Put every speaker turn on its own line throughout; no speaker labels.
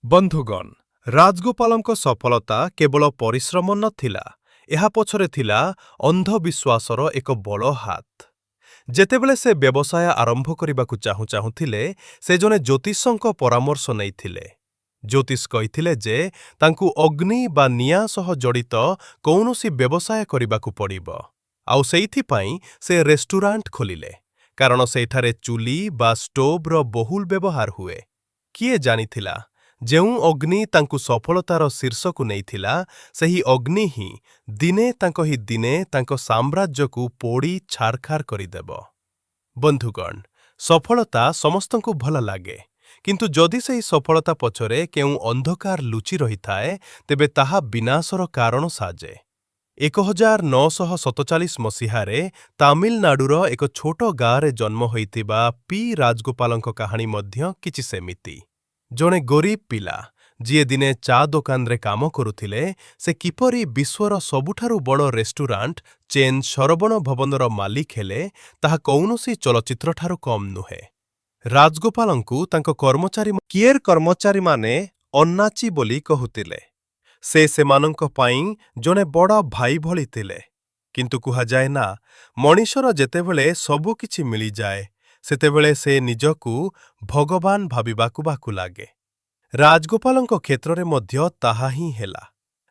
ବନ୍ଧୁଗଣ, ରାଜଗୋପାଲଙ୍କ ସଫଳତା କେବଳ ପରିଶ୍ରମ ନଥିଲା, ଏହା ପଛରେ ଥିଲା ଅନ୍ଧବିଶ୍ୱାସର ଏକ ବଡ଼ ହାତ। ଯେତେବେଳେ ସେ ବ୍ୟବସାୟ ଆରମ୍ଭ କରିବାକୁ ଚାହୁଁ ଚାହୁଁଥିଲେ, ସେ ଜଣେ ଜ୍ୟୋତିଷଙ୍କ ପରାମର୍ଶ ନେଇଥିଲେ। ଜ୍ୟୋତିଷ କହିଥିଲେ ଯେ ତାଙ୍କୁ ଅଗ୍ନି ବା ନିଆଁ ସହ ଜଡ଼ିତ କୌଣସି ବ୍ୟବସାୟ କରିବାକୁ ପଡ଼ିବ। ଆଉ ସେଇଥିପାଇଁ ସେ ରେଷ୍ଟୁରାଣ୍ଟ ଖୋଲିଲେ, କାରଣ ସେଠାରେ ଚୁଲି ବା ଷ୍ଟୋଭର ବହୁଳ ବ୍ୟବହାର ହୁଏ। କିଏ ଜାଣିଥିଲା, ଯେଉଁ ଅଗ୍ନି ତାଙ୍କୁ ସଫଳତାର ଶୀର୍ଷକୁ ନେଇଥିଲା, ସେହି ଅଗ୍ନି ହିଁ ଦିନେ ତାଙ୍କ ସାମ୍ରାଜ୍ୟକୁ ପୋଡ଼ି ଛାରଖାର କରିଦେବ। ବନ୍ଧୁଗଣ, ସଫଳତା ସମସ୍ତଙ୍କୁ ଭଲ ଲାଗେ। କିନ୍ତୁ ଯଦି ସେହି ସଫଳତା ପଛରେ କେଉଁ ଅନ୍ଧକାର ଲୁଚି ରହିଥାଏ, ତେବେ ତାହା ବିନାଶର କାରଣ ସାଜେ। 1947 ମସିହାରେ ତାମିଲନାଡୁର ଏକ ଛୋଟ ଗାଁରେ ଜନ୍ମ ହୋଇଥିବା ପି ରାଜଗୋପାଲଙ୍କ କାହାଣୀ ମଧ୍ୟ କିଛି ସେମିତି। ଜଣେ ଗରିବ ପିଲା, ଯିଏ ଦିନେ ଚା ଦୋକାନରେ କାମ କରୁଥିଲେ, ସେ କିପରି ବିଶ୍ୱର ସବୁଠାରୁ ବଡ଼ ରେଷ୍ଟୁରାଣ୍ଟ ଚେନ୍ ସରବଣ ଭବନର ମାଲିକ ହେଲେ, ତାହା କୌଣସି ଚଳଚ୍ଚିତ୍ରଠାରୁ କମ୍ ନୁହେଁ। ରାଜଗୋପାଲଙ୍କୁ ତାଙ୍କ କର୍ମଚାରୀ କିଏର କର୍ମଚାରୀମାନେ ଅନ୍ନାଚି ବୋଲି କହୁଥିଲେ। ସେ ସେମାନଙ୍କ ପାଇଁ ଜଣେ ବଡ଼ ଭାଇ ଭଳି ଥିଲେ। କିନ୍ତୁ କୁହାଯାଏ ନା, ମଣିଷର ଯେତେବେଳେ ସବୁ କିଛି ମିଳିଯାଏ, ସେତେବେଳେ ସେ ନିଜକୁ ଭଗବାନ ଭାବିବାକୁ ବାକୁ ଲାଗେ। ରାଜଗୋପାଲଙ୍କ କ୍ଷେତ୍ରରେ ମଧ୍ୟ ତାହା ହିଁ ହେଲା।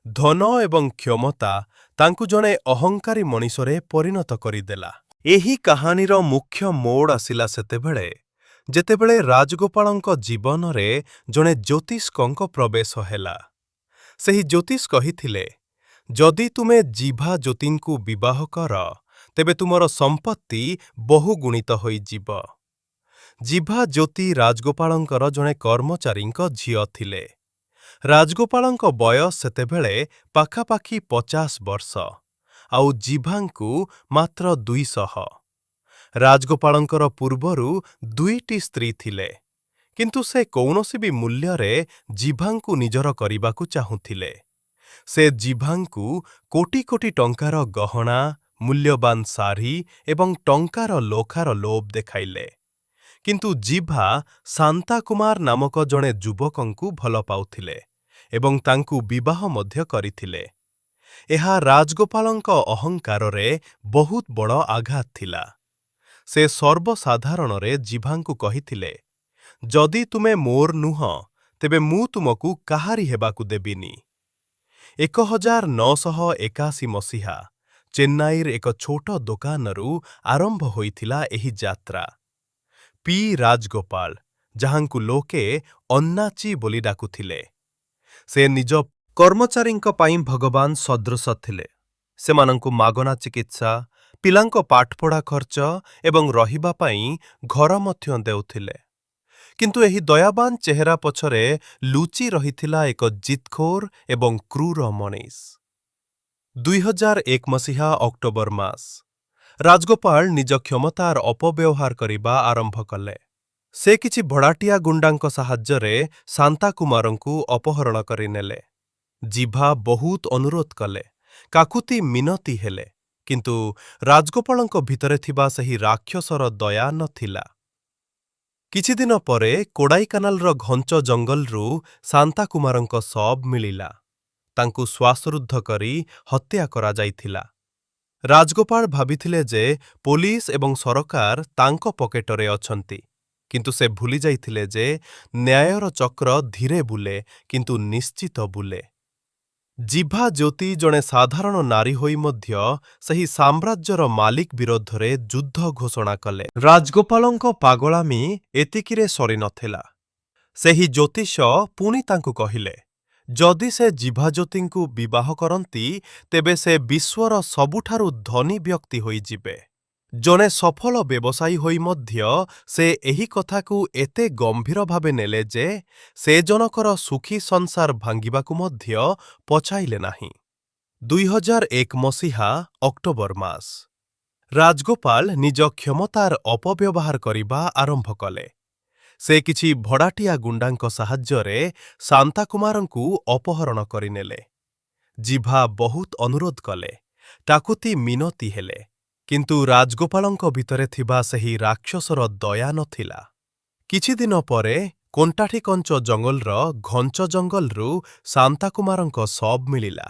ଧନ ଏବଂ କ୍ଷମତା ତାଙ୍କୁ ଜଣେ ଅହଙ୍କାରୀ ମଣିଷରେ ପରିଣତ କରିଦେଲା। ଏହି କାହାଣୀର ମୁଖ୍ୟ ମୋଡ଼ ଆସିଲା ସେତେବେଳେ, ଯେତେବେଳେ ରାଜଗୋପାଳଙ୍କ ଜୀବନରେ ଜଣେ ଜ୍ୟୋତିଷଙ୍କ ପ୍ରବେଶ ହେଲା। ସେହି ଜ୍ୟୋତିଷ କହିଥିଲେ, ଯଦି ତୁମେ ଜିଭା ଜ୍ୟୋତିଙ୍କୁ ବିବାହ କର, ତେବେ ତୁମର ସମ୍ପତ୍ତି ବହୁଗୁଣିତ ହୋଇଯିବ। ଜିଭା ଜ୍ୟୋତି ରାଜଗୋପାଳଙ୍କର ଜଣେ କର୍ମଚାରୀଙ୍କ ଝିଅ ଥିଲେ। ରାଜଗୋପାଳଙ୍କ ବୟସ ସେତେବେଳେ ପାଖାପାଖି 50 ବର୍ଷ, ଆଉ ଜିଭାଙ୍କୁ ମାତ୍ର 200। ରାଜଗୋପାଳଙ୍କର ପୂର୍ବରୁ ଦୁଇଟି ସ୍ତ୍ରୀ ଥିଲେ, କିନ୍ତୁ ସେ କୌଣସି ବି ମୂଲ୍ୟରେ ଜିଭାଙ୍କୁ ନିଜର କରିବାକୁ ଚାହୁଁଥିଲେ। ସେ ଜିଭାଙ୍କୁ କୋଟି କୋଟି ଟଙ୍କାର ଗହଣା, ମୂଲ୍ୟବାନ ଶାଢ଼ୀ ଏବଂ ଟଙ୍କାର ଲୁଖାର ଲୋଭ ଦେଖାଇଲେ। କିନ୍ତୁ ଜିଭା ଶାନ୍ତାକୁମାର ନାମକ ଜଣେ ଯୁବକଙ୍କୁ ଭଲ ପାଉଥିଲେ ଏବଂ ତାଙ୍କୁ ବିବାହ ମଧ୍ୟ କରିଥିଲେ। ଏହା ରାଜଗୋପାଳଙ୍କ ଅହଙ୍କାରରେ ବହୁତ ବଡ଼ ଆଘାତ ଥିଲା। ସେ ସର୍ବସାଧାରଣରେ ଜିଭାଙ୍କୁ କହିଥିଲେ, "ଯଦି ତୁମେ ମୋର ନୁହଁ, ତେବେ ମୁଁ ତୁମକୁ କାହାରି ହେବାକୁ ଦେବିନି।" 1981 ମସିହା, ଚେନ୍ନାଇର ଏକ ଛୋଟ ଦୋକାନରୁ ଆରମ୍ଭ ହୋଇଥିଲା ଏହି ଯାତ୍ରା। ପି ରାଜଗୋପାଳ, ଯାହାଙ୍କୁ ଲୋକେ ଅନ୍ନାଚି ବୋଲି ଡାକୁଥିଲେ, ସେ ନିଜ
କର୍ମଚାରୀଙ୍କ ପାଇଁ ଭଗବାନ ସଦୃଶ ଥିଲେ। ସେମାନଙ୍କୁ ମାଗଣା ଚିକିତ୍ସା, ପିଲାଙ୍କ ପାଠପଢ଼ା ଖର୍ଚ୍ଚ ଏବଂ ରହିବା ପାଇଁ ଘର ମଧ୍ୟ ଦେଉଥିଲେ। କିନ୍ତୁ ଏହି ଦୟାବାନ ଚେହେରା ପଛରେ ଲୁଚି ରହିଥିଲା ଏକ ଜିଦ୍ଖୋର ଏବଂ କ୍ରୂର ମଣିଷ। 2001 ମସିହା ଅକ୍ଟୋବର ମାସ, ରାଜଗୋପାଳ ନିଜ କ୍ଷମତାର ଅପବ୍ୟବହାର କରିବା ଆରମ୍ଭ କଲେ। ସେ କିଛି ଭଡ଼ାଟିଆ ଗୁଣ୍ଡାଙ୍କ ସାହାଯ୍ୟରେ ଶାନ୍ତାକୁମାରଙ୍କୁ ଅପହରଣ କରିନେଲେ। ଜିଭା ବହୁତ ଅନୁରୋଧ କଲେ, କାକୁତି ମିନତି ହେଲେ, କିନ୍ତୁ ରାଜଗୋପାଳଙ୍କ ଭିତରେ ଥିବା ସେହି ରାକ୍ଷସର ଦୟା ନଥିଲା। କିଛିଦିନ ପରେ କୋଡାଇକାନାଲର ଘଞ୍ଚ ଜଙ୍ଗଲରୁ ଶାନ୍ତାକୁମାରଙ୍କ ଶବ ମିଳିଲା। ତାଙ୍କୁ ଶ୍ୱାସରୁଦ୍ଧ କରି ହତ୍ୟା କରାଯାଇଥିଲା। ରାଜଗୋପାଳ ଭାବିଥିଲେ ଯେ ପୋଲିସ ଏବଂ ସରକାର ତାଙ୍କ ପକେଟରେ ଅଛନ୍ତି, କିନ୍ତୁ ସେ ଭୁଲିଯାଇଥିଲେ ଯେ ନ୍ୟାୟର ଚକ୍ର ଧୀରେ ବୁଲେ, କିନ୍ତୁ ନିଶ୍ଚିତ ବୁଲେ। ଜିଭା ଜ୍ୟୋତି ଜଣେ ସାଧାରଣ ନାରୀ ହୋଇ ମଧ୍ୟ ସେହି ସାମ୍ରାଜ୍ୟର ମାଲିକ ବିରୋଧରେ ଯୁଦ୍ଧ ଘୋଷଣା କଲେ। ରାଜଗୋପାଳଙ୍କ ପାଗଳାମି ଏତିକିରେ ସରିନଥିଲା। ସେହି ଜ୍ୟୋତିଷ ପୁଣି ତାଙ୍କୁ କହିଲେ, ଯଦି ସେ ଜିଭାଜ୍ୟୋତିଙ୍କୁ ବିବାହ କରନ୍ତି, ତେବେ ସେ ବିଶ୍ୱର ସବୁଠାରୁ ଧନୀ ବ୍ୟକ୍ତି ହୋଇଯିବେ। ଜଣେ ସଫଳ ବ୍ୟବସାୟୀ ହୋଇ ମଧ୍ୟ ସେ ଏହି କଥାକୁ ଏତେ ଗମ୍ଭୀର ଭାବେ ନେଲେ ଯେ ସେ ଜଣକର ସୁଖୀ ସଂସାର ଭାଙ୍ଗିବାକୁ ମଧ୍ୟ ପଛାଇଲେ ନାହିଁ। 2001 ମସିହା ଅକ୍ଟୋବର ମାସ, ରାଜଗୋପାଳ ନିଜ କ୍ଷମତାର ଅପବ୍ୟବହାର କରିବା ଆରମ୍ଭ କଲେ। ସେ କିଛି ଭଡ଼ାଟିଆ ଗୁଣ୍ଡାଙ୍କ ସାହାଯ୍ୟରେ ଶାନ୍ତାକୁମାରଙ୍କୁ ଅପହରଣ କରିନେଲେ। ଜିଭା ବହୁତ ଅନୁରୋଧ କଲେ, କାକୁତି ମିନତି ହେଲେ, କିନ୍ତୁ ରାଜଗୋପାଳଙ୍କ ଭିତରେ ଥିବା ସେହି ରାକ୍ଷସର ଦୟା ନଥିଲା। କିଛିଦିନ ପରେ
କୋଣ୍ଟାଠିକଞ୍ଚ ଜଙ୍ଗଲର ଘଞ୍ଚ ଜଙ୍ଗଲରୁ ଶାନ୍ତାକୁମାରଙ୍କ ଶବ ମିଳିଲା।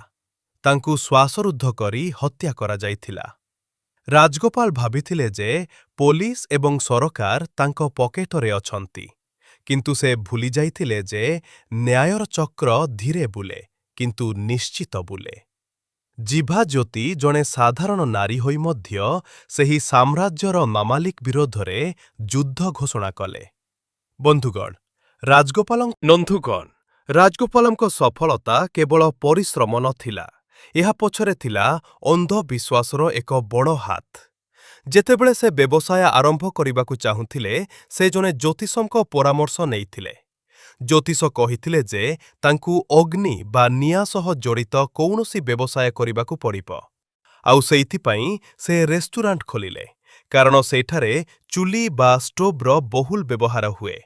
ତାଙ୍କୁ ଶ୍ୱାସରୁଦ୍ଧ କରି ହତ୍ୟା କରାଯାଇଥିଲା। ରାଜଗୋପାଳ ଭାବିଥିଲେ ଯେ ପୋଲିସ ଏବଂ ସରକାର ତାଙ୍କ ପକେଟରେ ଅଛନ୍ତି, କିନ୍ତୁ ସେ ଭୁଲିଯାଇଥିଲେ ଯେ ନ୍ୟାୟର ଚକ୍ର ଧୀରେ ବୁଲେ, କିନ୍ତୁ ନିଶ୍ଚିତ ବୁଲେ। ଜିଭା ଜ୍ୟୋତି ଜଣେ ସାଧାରଣ ନାରୀ ହୋଇ ମଧ୍ୟ ସେହି ସାମ୍ରାଜ୍ୟର ମାମାଲିକ ବିରୋଧରେ ଯୁଦ୍ଧ ଘୋଷଣା କଲେ। ବନ୍ଧୁଗଣ, ରାଜଗୋପାଳ ବନ୍ଧୁଗଣ, ରାଜଗୋପାଳଙ୍କ ସଫଳତା କେବଳ ପରିଶ୍ରମ ନଥିଲା, ଏହା ପଛରେ ଥିଲା ଅନ୍ଧବିଶ୍ୱାସର ଏକ ବଡ଼ ହାତ। ଯେତେବେଳେ ସେ ବ୍ୟବସାୟ ଆରମ୍ଭ କରିବାକୁ ଚାହୁଁଥିଲେ, ସେ ଜଣେ ଜ୍ୟୋତିଷଙ୍କ ପରାମର୍ଶ ନେଇଥିଲେ। ଜ୍ୟୋତିଷ କହିଥିଲେ ଯେ ତାଙ୍କୁ ଅଗ୍ନି ବା ନିଆଁ ସହ ଜଡ଼ିତ କୌଣସି ବ୍ୟବସାୟ କରିବାକୁ ପଡ଼ିବ। ଆଉ ସେଇଥିପାଇଁ ସେ ରେଷ୍ଟୁରାଣ୍ଟ ଖୋଲିଲେ, କାରଣ ସେଠାରେ ଚୁଲି ବା ଷ୍ଟୋଭର ବହୁଳ ବ୍ୟବହାର ହୁଏ।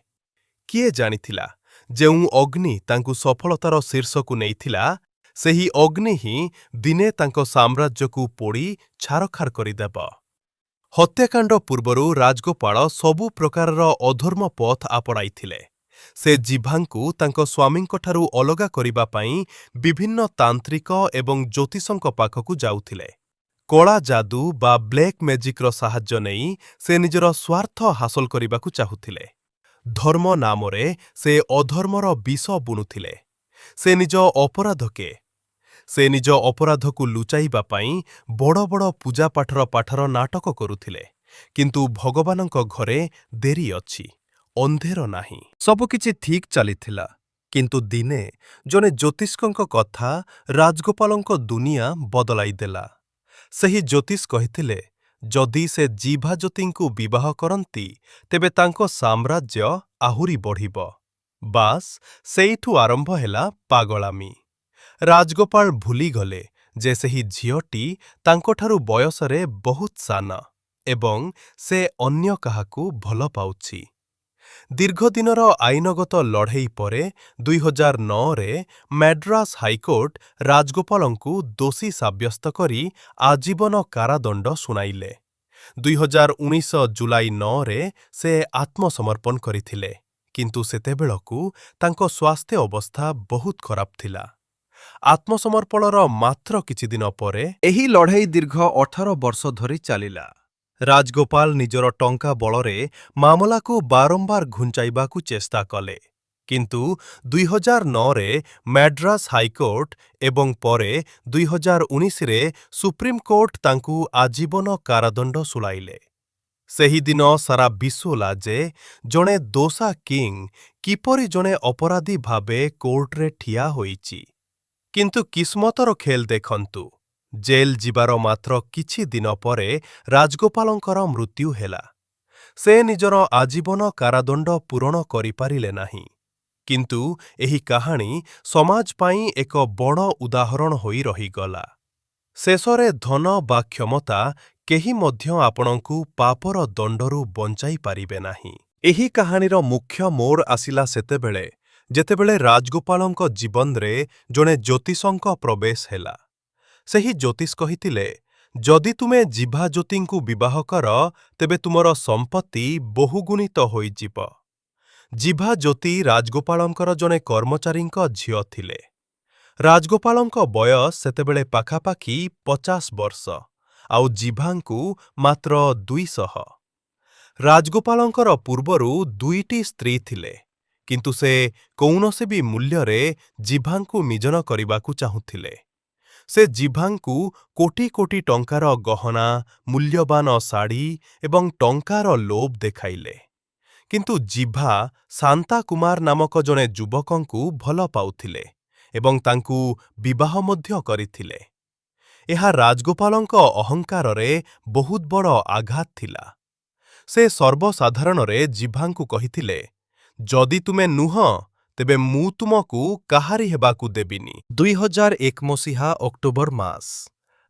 କିଏ ଜାଣିଥିଲା, ଯେଉଁ ଅଗ୍ନି ତାଙ୍କୁ ସଫଳତାର ଶୀର୍ଷକୁ ନେଇଥିଲା, ସେହି ଅଗ୍ନି ହିଁ ଦିନେ ତାଙ୍କ ସାମ୍ରାଜ୍ୟକୁ ପୋଡ଼ି ଛାରଖାର କରିଦେବ। ହତ୍ୟାକାଣ୍ଡ ପୂର୍ବରୁ ରାଜଗୋପାଳ ସବୁ ପ୍ରକାରର ଅଧର୍ମ ପଥ ଆପଣାଇଥିଲେ। ସେ ଜିଭାଙ୍କୁ ତାଙ୍କ ସ୍ୱାମୀଙ୍କଠାରୁ ଅଲଗା କରିବା ପାଇଁ ବିଭିନ୍ନ ତାନ୍ତ୍ରିକ ଏବଂ ଜ୍ୟୋତିଷଙ୍କ ପାଖକୁ ଯାଉଥିଲେ। କଳା ଯାଦୁ ବା ବ୍ଲାକ୍ ମ୍ୟାଜିକ୍ର ସାହାଯ୍ୟ ନେଇ ସେ ନିଜର ସ୍ୱାର୍ଥ ହାସଲ କରିବାକୁ ଚାହୁଁଥିଲେ। ଧର୍ମ ନାମରେ ସେ ଅଧର୍ମର ବିଷ ବୁଣୁଥିଲେ। ସେ ନିଜ ଅପରାଧକୁ ଲୁଚାଇବା ପାଇଁ ବଡ଼ ବଡ଼ ପୂଜାପାଠର ପାଠର ନାଟକ କରୁଥିଲେ। କିନ୍ତୁ ଭଗବାନଙ୍କ ଘରେ ଡେରି ଅଛି, ଅନ୍ଧେର ନାହିଁ।
ସବୁକିଛି ଠିକ୍ ଚାଲିଥିଲା, କିନ୍ତୁ ଦିନେ ଜଣେ ଜ୍ୟୋତିଷଙ୍କ କଥା ରାଜଗୋପାଳଙ୍କ ଦୁନିଆ ବଦଳାଇଦେଲା। ସେହି ଜ୍ୟୋତିଷ କହିଥିଲେ, ଯଦି ସେ ଜିଭାଜ୍ୟୋତିଙ୍କୁ ବିବାହ କରନ୍ତି, ତେବେ ତାଙ୍କ ସାମ୍ରାଜ୍ୟ ଆହୁରି ବଢ଼ିବ। ବାସ୍, ସେଇଠୁ ଆରମ୍ଭ ହେଲା ପାଗଳାମି। ରାଜଗୋପାଳ ଭୁଲିଗଲେ ଯେ ସେହି ଝିଅଟି ତାଙ୍କଠାରୁ ବୟସରେ ବହୁତ ସାନ ଏବଂ ସେ ଅନ୍ୟ କାହାକୁ ଭଲ ପାଉଛି। ଦୀର୍ଘଦିନର ଆଇନଗତ ଲଢ଼େଇ ପରେ 2009ରେ ମାଡ୍ରାସ ହାଇକୋର୍ଟ ରାଜଗୋପାଳଙ୍କୁ ଦୋଷୀ ସାବ୍ୟସ୍ତ କରି ଆଜୀବନ କାରାଦଣ୍ଡ ଶୁଣାଇଲେ। 2019 ଜୁଲାଇ 9ରେ ସେ ଆତ୍ମସମର୍ପଣ କରିଥିଲେ, କିନ୍ତୁ ସେତେବେଳକୁ ତାଙ୍କ ସ୍ୱାସ୍ଥ୍ୟ ଅବସ୍ଥା ବହୁତ ଖରାପ ଥିଲା। ଆତ୍ମସମର୍ପଣର ମାତ୍ର କିଛି ଦିନ ପରେ
ଏହି ଲଢ଼େଇ ଦୀର୍ଘ 18 ବର୍ଷ ଧରି ଚାଲିଲା।
ରାଜଗୋପାଳ ନିଜର ଟଙ୍କା ବଳରେ ମାମଲାକୁ ବାରମ୍ବାର ଘୁଞ୍ଚାଇବାକୁ ଚେଷ୍ଟା କଲେ, କିନ୍ତୁ 2009ରେ ମାଡ୍ରାସ ହାଇକୋର୍ଟ ଏବଂ ପରେ 2019ରେ ସୁପ୍ରିମକୋର୍ଟ ତାଙ୍କୁ ଆଜୀବନ କାରାଦଣ୍ଡ ଶୁଣାଇଲେ। ସେହିଦିନ ସାରା ବିଶ୍ୱ ଯେ ଜଣେ ଦୋସା କିଙ୍ଗ କିପରି ଜଣେ ଅପରାଧୀ ଭାବେ କୋର୍ଟରେ ଠିଆ ହୋଇଛି। କିନ୍ତୁ କିସ୍ମତର ଖେଳ ଦେଖନ୍ତୁ, ଜେଲ୍ ଯିବାର ମାତ୍ର କିଛି ଦିନ ପରେ ରାଜଗୋପାଳଙ୍କର ମୃତ୍ୟୁ ହେଲା। ସେ ନିଜର ଆଜୀବନ କାରାଦଣ୍ଡ ପୂରଣ କରିପାରିଲେ ନାହିଁ। କିନ୍ତୁ ଏହି କାହାଣୀ ସମାଜ ପାଇଁ ଏକ ବଡ଼ ଉଦାହରଣ ହୋଇ ରହିଗଲା। ଶେଷରେ ଧନ ବା କ୍ଷମତା କେହି ମଧ୍ୟ ଆପଣଙ୍କୁ ପାପର ଦଣ୍ଡରୁ ବଞ୍ଚାଇ ପାରିବେ ନାହିଁ।
ଏହି କାହାଣୀର ମୁଖ୍ୟ ମୋଡ଼ ଆସିଲା ସେତେବେଳେ, ଯେତେବେଳେ ରାଜଗୋପାଳଙ୍କ ଜୀବନରେ ଜଣେ ଜ୍ୟୋତିଷଙ୍କ ପ୍ରବେଶ ହେଲା। ସେହି ଜ୍ୟୋତିଷ କହିଥିଲେ, ଯଦି ତୁମେ ଜିଭାଜ୍ୟୋତିଙ୍କୁ ବିବାହ କର, ତେବେ ତୁମର ସମ୍ପତ୍ତି ବହୁଗୁଣିତ ହୋଇଯିବ। ଜିଭାଜ୍ୟୋତି ରାଜଗୋପାଳଙ୍କର ଜଣେ କର୍ମଚାରୀଙ୍କ ଝିଅ ଥିଲେ। ରାଜଗୋପାଳଙ୍କ ବୟସ ସେତେବେଳେ ପାଖାପାଖି 50 ବର୍ଷ ଆଉ ଜିଭାଙ୍କୁ ମାତ୍ର 200। ରାଜଗୋପାଳଙ୍କର ପୂର୍ବରୁ ଦୁଇଟି ସ୍ତ୍ରୀ ଥିଲେ, କିନ୍ତୁ ସେ କୌଣସି ବି ମୂଲ୍ୟରେ ଜିଭାଙ୍କୁ ନିଜର କରିବାକୁ ଚାହୁଁଥିଲେ। ସେ ଜିଭାଙ୍କୁ କୋଟି କୋଟି ଟଙ୍କାର ଗହଣା, ମୂଲ୍ୟବାନ ଶାଢ଼ୀ ଏବଂ ଟଙ୍କାର ଲୋଭ ଦେଖାଇଲେ। କିନ୍ତୁ ଜିଭା ଶାନ୍ତା କୁମାର ନାମକ ଜଣେ ଯୁବକଙ୍କୁ ଭଲ ପାଉଥିଲେ ଏବଂ ତାଙ୍କୁ ବିବାହ ମଧ୍ୟ କରିଥିଲେ। ଏହା ରାଜଗୋପାଳଙ୍କ ଅହଙ୍କାରରେ ବହୁତ ବଡ଼ ଆଘାତ ଥିଲା। ସେ ସର୍ବସାଧାରଣରେ ଜିଭାଙ୍କୁ କହିଥିଲେ, ଯଦି ତୁମେ ନୁହଁ, ତେବେ ମୁଁ ତୁମକୁ କାହାରି ହେବାକୁ ଦେବିନି।
2001 ମସିହା ଅକ୍ଟୋବର ମାସ,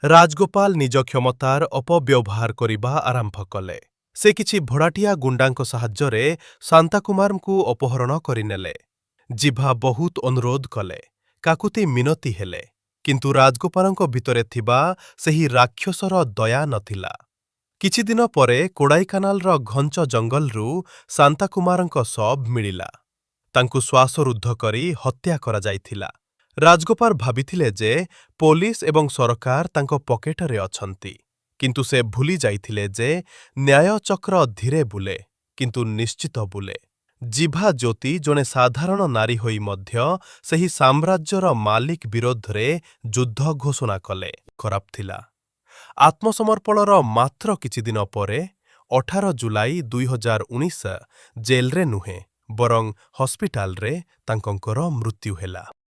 ରାଜଗୋପାଳ ନିଜ କ୍ଷମତାର ଅପବ୍ୟବହାର କରିବା ଆରମ୍ଭ କଲେ।
ସେ କିଛି ଭଡ଼ାଟିଆ ଗୁଣ୍ଡାଙ୍କ ସାହାଯ୍ୟରେ ଶାନ୍ତାକୁମାରଙ୍କୁ ଅପହରଣ କରିନେଲେ। ଜିଭା ବହୁତ ଅନୁରୋଧ କଲେ, କାକୁତି ମିନତି ହେଲେ, କିନ୍ତୁ ରାଜଗୋପାଳଙ୍କ ଭିତରେ ଥିବା ସେହି ରାକ୍ଷସର ଦୟା ନଥିଲା। କିଛିଦିନ ପରେ କୋଡାଇକାନାଲର ଘଞ୍ଚ ଜଙ୍ଗଲରୁ ଶାନ୍ତାକୁମାରଙ୍କ ଶବ ମିଳିଲା। ତାଙ୍କୁ ଶ୍ୱାସରୁଦ୍ଧ କରି ହତ୍ୟା କରାଯାଇଥିଲା। ରାଜଗୋପାଳ ଭାବିଥିଲେ ଯେ ପୋଲିସ ଏବଂ ସରକାର ତାଙ୍କ ପକେଟରେ ଅଛନ୍ତି। କିନ୍ତୁ ସେ ଭୁଲି ଯାଇଥିଲେ ଯେ ନ୍ୟାୟଚକ୍ର ଧୀରେ ବୁଲେ, କିନ୍ତୁ ନିଶ୍ଚିତ ବୁଲେ। ଜିଭା ଜ୍ୟୋତି ଜଣେ ସାଧାରଣ ନାରୀ ହୋଇ ମଧ୍ୟ ସେହି ସାମ୍ରାଜ୍ୟର ମାଲିକ ବିରୋଧରେ ଯୁଦ୍ଧ ଘୋଷଣା କଲେ। ଖରାପ ଥିଲା। ଆତ୍ମସମର୍ପଣର ମାତ୍ର କିଛି ଦିନ ପରେ 18 ଜୁଲାଇ 2019 ଜେଲରେ ନୁହେଁ, ବରଂ ହସ୍ପିଟାଲରେ ତାଙ୍କର ମୃତ୍ୟୁ ହେଲା।